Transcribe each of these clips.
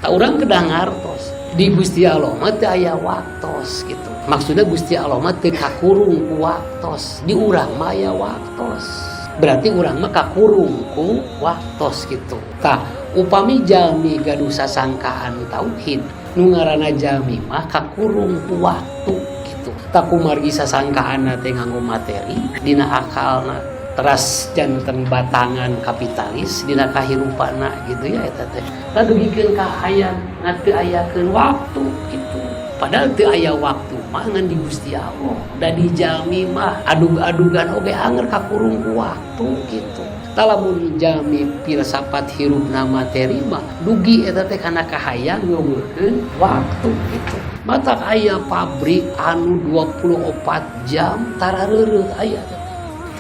Tah, urang kedah ngartos di Gusti Allah mah teu aya waktos gitu. Maksudnya Gusti Allah mah teu kakurung ku waktos, di urang mah aya waktos. Berarti urang mah kakurung ku waktos gitu. Tah, upami jalmi gaduh sasangkaan tauhid, nu ngaranna jalmi mah kakurung ku waktu gitu. Tah, kumargi sasangkaan teh nganggo materi dina akalna, teras janten batangan kapitalis dina kahirupanna gitu ya. Eta teh tah dugikeun ka hayang teu ayakeun waktu gitu, padahal teu aya waktu mah ngan di Gusti Allah. Da di jalmi mah adug-adugan oge anger kakurung ku waktu gitu. Tah, lamun jalmi filsafat hirupna materi mah dugi eta teh kana kahayang ngeuweuhkeun waktu gitu. Matak aya pabrik anu 24 jam tara reureuh aya teh.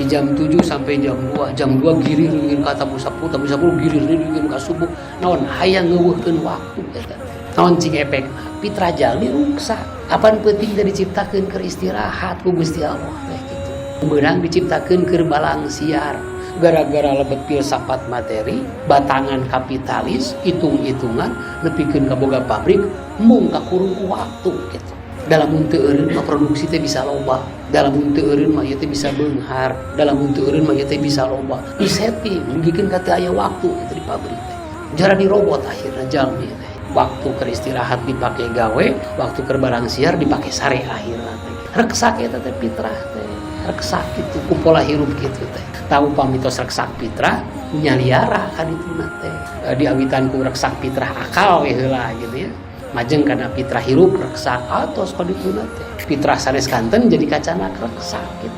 Di jam 7 sampai jam 2, jam 2 gilir dugikeun ka tabuh 10, tabuh 10 gilir dugikeun ka subuh. Naon? Hayang ngeuweuhkeun waktu eta. Naon cing efekna? Fitrah jalmi ruksak. Apan peuting teh diciptakeun keur istirahat ku Gusti Allah teh gitu. Beurang diciptakeun keur balang siar. Gara-gara lebet filsafat materi, batangan kapitalis, hitung-hitungan, nepikeun ka boga pabrik, mung kakurung ku waktu gitu. Dalam teu eureun mah produksi teh bisa loba, dalam teu eureun mah ieu teh bisa beunghar, dalam teu eureun mah ieu teh bisa loba. Disetting dugikeun ka teu aya waktu gitu di pabrik teh. Jara di robot akhirnya jalmi teh. Waktu keur istirahat dipake gawe, waktu keur barang siar dipake sare akhirna teh. Reksak eta teh fitrah teh, reksak gitu ku pola hirup gitu teh. Tah, upami tos reksak fitrah, nyaliara kan itu teh. Diawitan ku reksak fitrah akal we heula gitu ya, majeng kana fitrah hirup reksak, atos ka dituna teh fitrah sanes kanten jadi kacanak reksak gitu.